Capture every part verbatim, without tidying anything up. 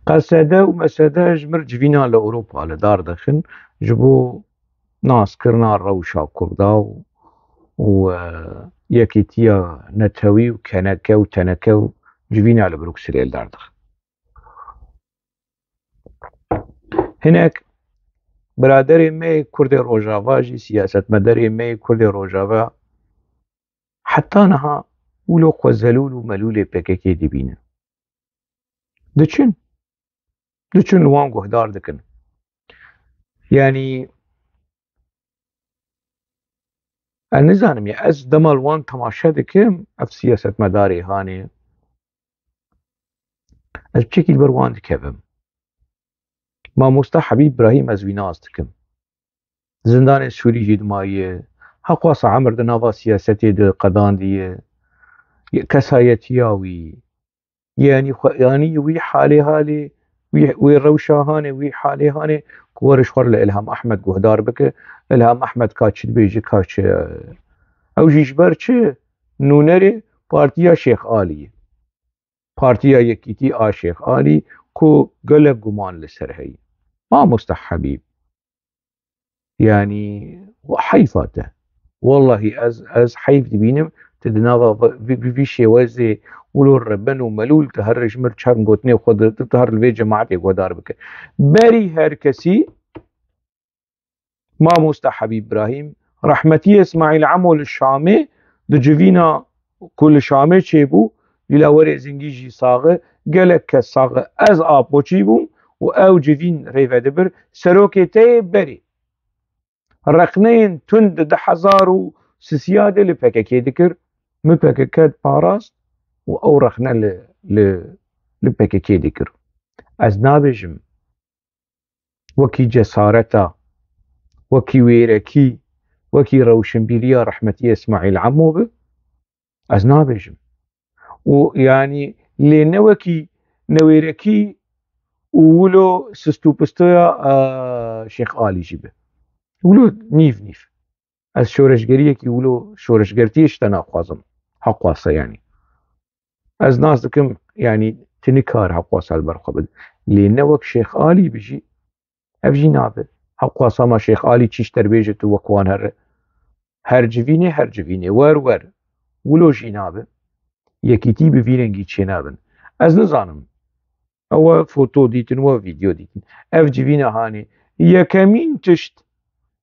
Qesede û mesede ji mir civîna li Ewropa li dar dixin, ji bo naskirina rewşa Kurda û, û, e, yekîtiya netewî û keneke û teneke û civîna li Brukselê li dar dixin. Hinek biraderê me Kurdê Rojava jî, siyasetmedarê me Kurdê Rojava heta niha wilo xwe zelûl û melûlê P K K dibînin. Diçin. Diçin li wan guhdar dikin. Yanî, ez nizanim ya, ez dema li wan temaşe dikim, ev siyasetmedarê hanê, ez çekî li ber wan dikevim. Mamosta Habîb Ibrahîm ez wî nas dikim. Zindanê Sûrî jî dimaye. Heqwasa emir di nava siyasetê de qedandiye. Kesayetiya wî, yanî xwe, yanî wî halê halê, wî, wê rewşa hanê, wî halê hanê ku were ji xwe re li Ilham Ahmed guhdar bike. Ilham Ahmed ka çi dibêje, ka çi. Ew jî ji ber çi? Nûnerê Partiya Şêx Alî ye. Partiya Yekîtî a Şêx Alî ku gelek guman li ser heye. Mamosta Habîb. Yanî, heyfa te. Wellahî ez, ez heyf dibînim, tu di nava vî, vî, vî şêwezê wilo reben û melûl, tu her ji mir çend gotinê xwe di, tu, tu her li vê cemaetê guhdar bike. Berî her kesî, Mamosta Habîb Ibrahîm, rehmetî Îsmaîl Emo li Şamê di civîna ku li Şamê çêbû, Dîlawerê Zingî jî sax e, gelek kes sax e, ez Apoçî bûm û ew civîn rêvedibir, serokê te yê berê. Rexneyên tund di du hezar û sisiyadê li P K K dikir, min P K K diparast û ew rexne li, li, li P K K dikir. Ez nabêjim wekî cesareta, wekî wêrekî, wekî rewşinbîriya rehmetî Îsmaîl Emo bi, ez nabêjim. Û yanî lê ne wekî newêrekî û wilo sist û pistoya, e, Şêx Alî jî bi. Wilo nîv nîv. Ez şoreşgeriyekî wilo şoreşgertiyê ji te naxwazim. Heqwasa yanî. Ez nas dikim, yanî, tu nikare heqwasa li ber xwe bide. Lê ne wek Şêx Alî bijî, ev jî nabe. Heqwasa ma Şêx Alî çi ji te re bêje, tu wek wan here. Her civînê, her civînê, wer wer. Wilo jî nabe. Yekîtî bi vî rengî çênabin. Ez nizanim. Ew foto dîtin, we vîdeo dîtin. Ev civîna hanê. Yekemîn tişt,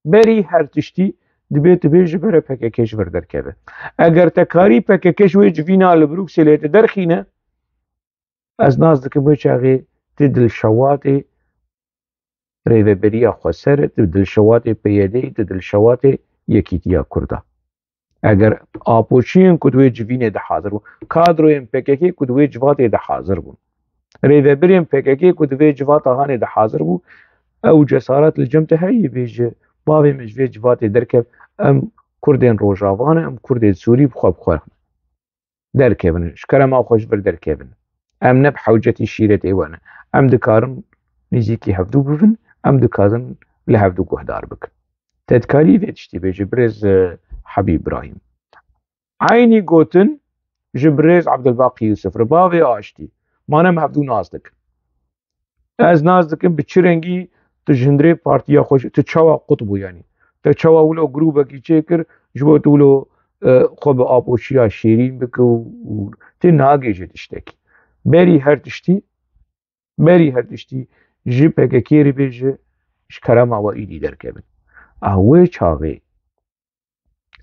berî her tiştî, dibê tu bê ji bere P K K ji vir derkeve. Eger te karî P K K ji wê civîna li Brukselê te derxîne, ez nas dikim wê çaxê tu dilşewatê rêveberiya xweser, tu dilşewatê P Y D'yê, tu dilşewatê yekîtiya Kurda. Eger Apoçiyên ku di wê civînê de hazir bûn, kadroyên P K K ku di wê civatê de hazir bûn, rêvebirên P K K ku di vê civata hanê de hazir bû, ew cesaret li cem te heye bêje, bavê min ji vê civatê derkev, em Kurdên Rojava ne, em Kurdên Sûrî bi xwe bi xwe derkevin, ji kerema xwe ji vir derkevin. Em ne bi hewcetî şîretê we ne. Em dikarin nêzîkî hevdû bibin, em dikarin li hevdû guhdar bikin. Te dikarî vê tiştî bêjî, birêz, e, Hebîb Îbrahîm. Eynî gotin ji birêz Ebdulbaqî Yûsif re, bavê aştî. Ma ne em hevdû nas dikin. Ez nas dikim bi çi rengî tu ji hundirê partiya xwe jî, tu çawa qut bû yanî? Te çawa wilo grûbekî çêkir, ji bo tu wilo, e, xwe bi apoçiya şêrîn bike û, û tu nagêje tiştekî. Berî her tiştî, berî her tiştî ji P K K re bêje, ji kerema we îdî derkevin. Ah, wê çaxê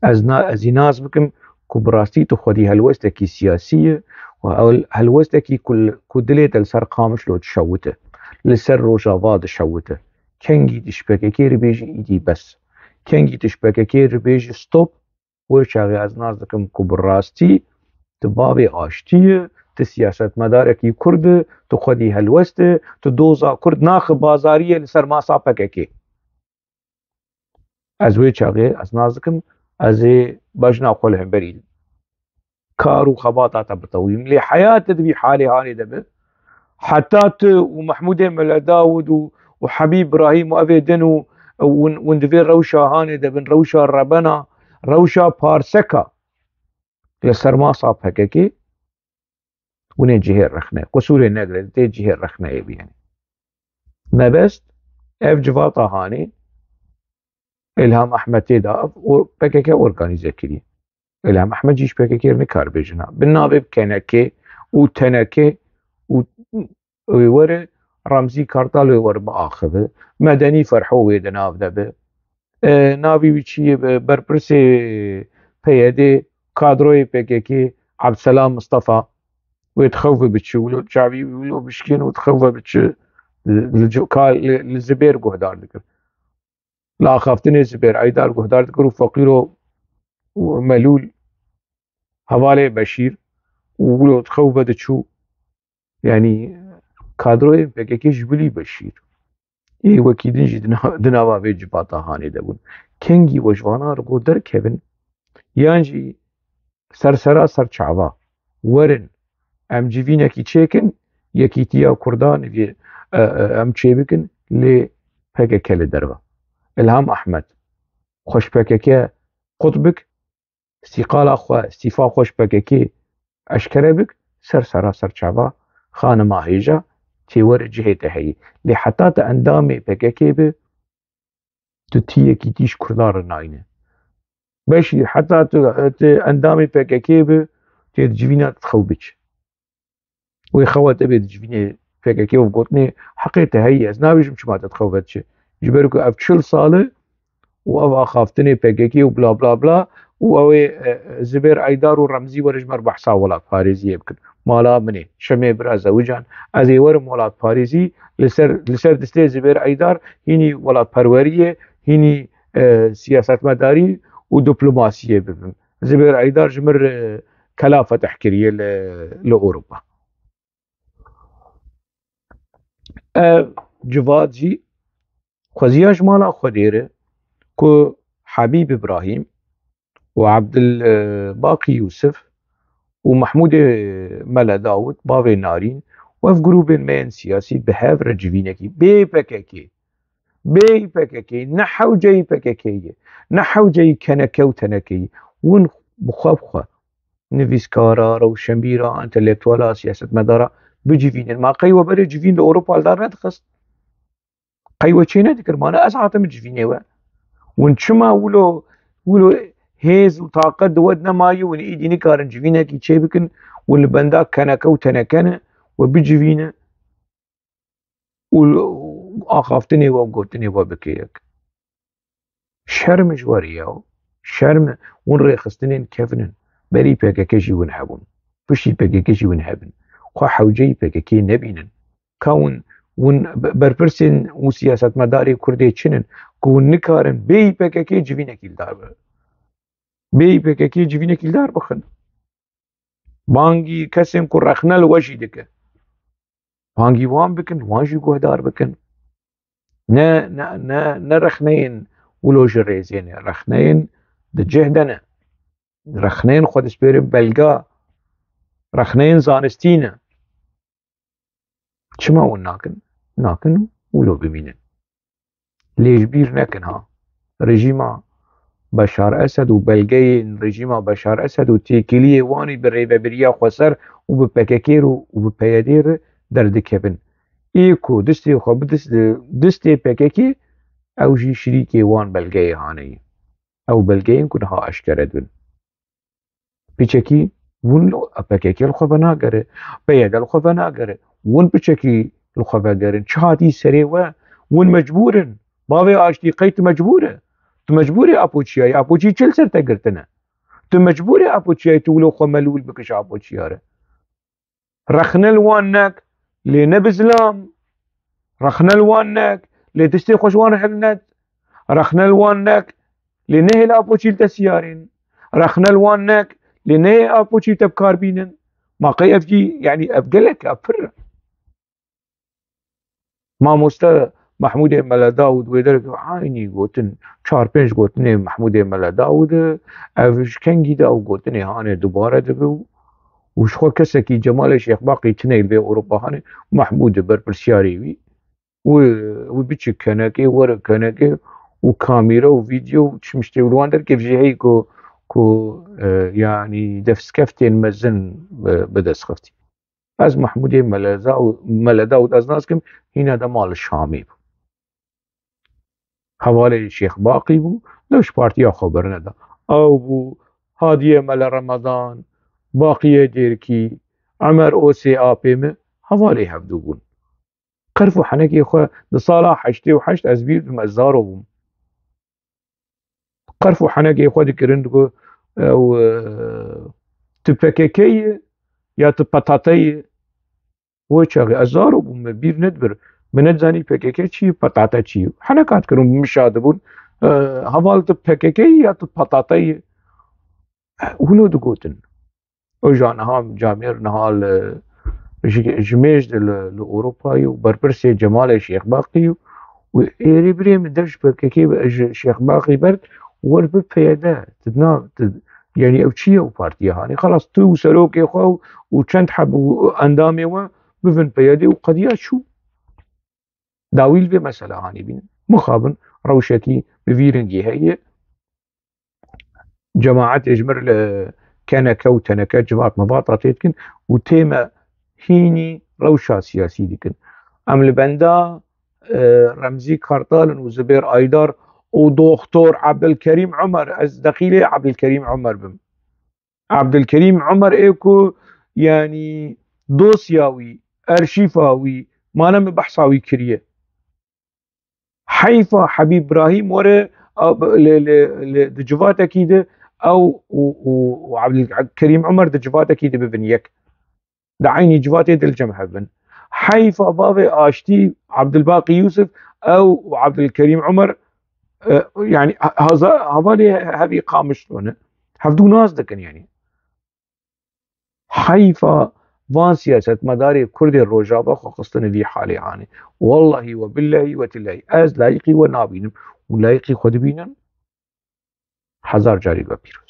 ez na-, ez jî nas bikim ku bi rastî tu xwedî helwestekî siyasî ye û hel-, helwestekî ku, ku dilê te li ser Qamişlo dişewite, li ser Rojava dişewite. Kengî tu ji P K K re bêjî îdî bes. Kengî tu ji P K K re bêjî stop, wê çaxê ez nas dikim ku bi rastî tu bavê aştî ye, tu siyasetmedarekî Kurd e, tu xwedî helwest e, tu doza Kurd naxi bazariyê li ser masa P K K. Ez wê çaxê, ez nas dikim, ez ê bejna xwe li hemberî kar û xebata te bitewîm. Lê heya te di vî halê hanê de be, heta tu û Mehmûdê Mele Dawûd û, û Hebîb Îbrahîm û evê din û, û win, win di vê rewşa hanê de bin, rewşa rebena, rewşa parseka li ser masa P K K, Hûn ê cihê rexne, qusûrê negre, tê cihê rexneyê biyêne. Mebest, ev civata hanê, Îlham Ehmed tê de ev, o P K K organîze kiriye. Îlham Ehmed jî ji P K K re nikar bêjin ha. Bi navê kenekê û tenekê û wê were Remzî Kartal wê were biaxive. Medenî Ferho wê di nav de be. E, navê wî çi ye be? Berpirsê P Y D, kadroyê P K K, Abdselam Mustafa. Wê dixew ve biçi, wilo çavî wilo bişkên û dixew ve biçi. Li, li, li Zibêr guhdar dikir. Li axaftinê Zibêr Eydar guhdar dikir û feqîro û melûl hevalê Beşîr û wilo dixew ve diçû. Yanî kadroyên P K K ji bilî Beşîr. Ê wekî din jî di na-, di nava vê civata hanê de bûn. Kengî we ji vana re got derkevin, yan jî ser sera ser çava werin, em civînekî çêkin, yekîtiya Kurdan vê, e, e, em çêbikin, lê P K K li derve. Îlham Ehmed, xwe ji P K K qut bik, îstîqala xwe, îstîfa xwe ji P K K eşkere bik, ser sera ser çava xanima hêja tê were cihê te heyî. Lê heta te endamê P K K bi, tu tiyekî tî ji Kurdan re nayne. Beşîr, heta tu, tu endamê P K K bi, tê di civîna te xew biç. Wê xewa te bê di civînê P K K û gotinê heqê te heyî, ez nabêjim çima te dixew ve diçe. Ji ber ku ev çil sal e û ev axaftinê P K K û bla bla bla û ew ê, e, Zibêr Eydar û Remzî were ji me re behsa welatparêziyê bikin. Mala min ê, Şemê bira Zewican, ez ê werim welatparêzî li ser, li ser distê Zibêr Eydar hînî welatperweriyê, hînî, e, siyasetmedarî û diplomasiyê bibim. Zibêr Eydar ji min re kela fetih kiriye li, li Ewropa. Ev civat jî xweziya ji mala Xwedê re ku Habîb Îbrahîm û Abdil, e, Baqî Yûsif û Mehmûdê Mele Dawid, bavê Narîn û ev grûbên me yên siyasî bi hev re civînekî bê P K K, bê P K K, ne hewceyî P K K ye, ne hewceyî keneke û teneke ye. Hûn bi xwe bi xwe nivîskara, rewşenbîra, entelektuela, siyasetmedara bicivînin. Ma qey we berê civîn li Ewropa li dar nedixist? Qey we çê nedikir? Ma ne ez hatim civînê we. Hûn çima wilo, wilo hêz û taqet di we de nemaye, hûn êdî nikarin civînekî çê bikin, hûn li benda keneke û teneke ne, we bicivîne û axaftinê we û gotinê we bike yek. Şerm ji we re ye. Şerm e. Hûn rêxistinên kevin in. Berî P K K jî hûn hebûn. Piştî P K K jî hûn hebin. Xwe hewceyî P K K nebînin. Ka hûn, hûn be-, berpirsên û siyasetmedarê Kurdê çi ne ku hûn nikarin bêyî P K K civînekî li dar bixin? Bêyî P K K civînekî li dar bixin. Bangî kesên ku rexne li we jî dike. Bangî wan bikin, wan jî guhdar bikin. Ne, ne, ne, ne rexneyên wilo ji rêzê ne, rexneyên di cih de ne. Rexneyên xwe dispêrin belga, rexneyên zanistî ne. Çima hûn nakin? Nakin wilo bimînin. Lê ji bîr nekin ha, rejîma Beşar Esed û belgeyên rejîma Beşar Esed û têkiliyê wan ê bi rêvebiriya xweser û bi P K K re û bi P Y D re derdikevin. Ê ku distê xwe bi dist-, distê P K K, ew jî şirîkê wan belgeyê haneyî. Ew belgeyên ku niha eşkere dibin. Piçekî hûn li P K K li xwe venagere, P Y D li xwe venagere. Hûn piçekî li xwe vegerin. Çi hatî serê we? Hûn mecbûr in. Bavê aştî qey tu mecbûr e? Tu mecbûr e Apo çiyayî. Apo çî çi li ser te girtine? Tu mecbûr e Apo çiyayî tu wilo xwe melûl bike ji Apo çiya re. Rexne li wan nek, lê ne bi zilam. Rexne li wan nek, lê distê xwe ji wan re hilnet. Rexne li wan nek, lê nehêle Apoçî li te siyarên. Rexne li wan nek, lê nehê Apoçî li te bi kar bînin. Ma qey ev jî, yanî ev gelek e, ev pir e. Mamoste Mehmûdê Mele Dawûd wê derê eynî gotin, çar pênc gotinê Mehmûdê Mele Dawûd e, ev ji kengî de ew gotinê hanê dubare dibe û, û ji xwe kesekî Cemalê Şêxbaqî tune li vê Ewropa hanê, Mehmûd e berpirsyarê wî. Wî, wî biçe kenekê, were kenekê û kamîre û vîdeo û çi miştê û li wan derkev jî heyî ku, ku, e, yanî destkeftên mezin bi, bi dest xiftî. Ez Mehmûdê Mele Daw-, Mele Dawûd ez nas kim, hîna dema li Şamê bû. Hevalê Şêx Baqî bû, dev ji partiya xwe berneda. Ew bû, Hadiyê Mele Remedan, Baqiyê Dêrkî, Emer Osê apê min, hevalê hevdû bûn. Qerf û henekê xwe di sala heştê û heşt ez bîr dikim, ez zaro bûm. Qerf û henekê xwe dikirin, digo, ew, e, tu P K K yî ya tu P T T yî? Wê çaxê ez zaro bûm, me bîr nedibir. Me nedizanî P K K çi ye, P T T çi ye. Heneka dikirin, bi min şa dibûn. E, heval tu P K K yî ya tu P T T yî? Wilo digotin. Ew jî niha camêr niha li, ji, ji mêj de li, li Ewropayê û berpirsê Cemalê Şêxbaqî û, û êrê birê min dev ji P K K be, ji Şêxbaqî berd, wer bi P Y D, tu na, tu, yanî ew çi ye ew partiye hanî? Xelas tu û serokê xwe û, û çend heb û endamê we bivin P Y D û qediya çû. Dawî li vê mesela hanî bînin. Mixabin rewşekî bi vî rengî heye. Cemaetê ji mir li keneke û teneke civat mivata tê dikin û tê me hînî rewşa siyasî dikin. Em li benda, e, Remzî Kartal in û Zubêr Aydar û Doktor Ebdilkerîm Umer, ez deqîlê Ebdilkerîm Umer bim. Ebdilkerîm Umer ê ku, yanî, dosya wî, erşîfa wî, mane min behsa wî kiriye. Heyfa Hebîb Brahîm were, a, li, li, li, di civatekî de ew û, û, û Ebdilkerîm Umer di civatekî de bibin yek. Di eynî civatê de li cem hev bin. Heyfa bavê aştî Ebdilbaqî Yûsif, ew û Ebdilkerîm Umer, e, yanî, ha-, haza-, hevalê hevî Qamişlo ne. Hevdû nas dikin, yanî. Heyfa van siyasetmedarê Kurdê Rojava xwe xistine vî halê hanê. Wellahî we billehî we tillehî ez layîqî we nabînim û layîqî xwe dibînim hezar carî we pîr.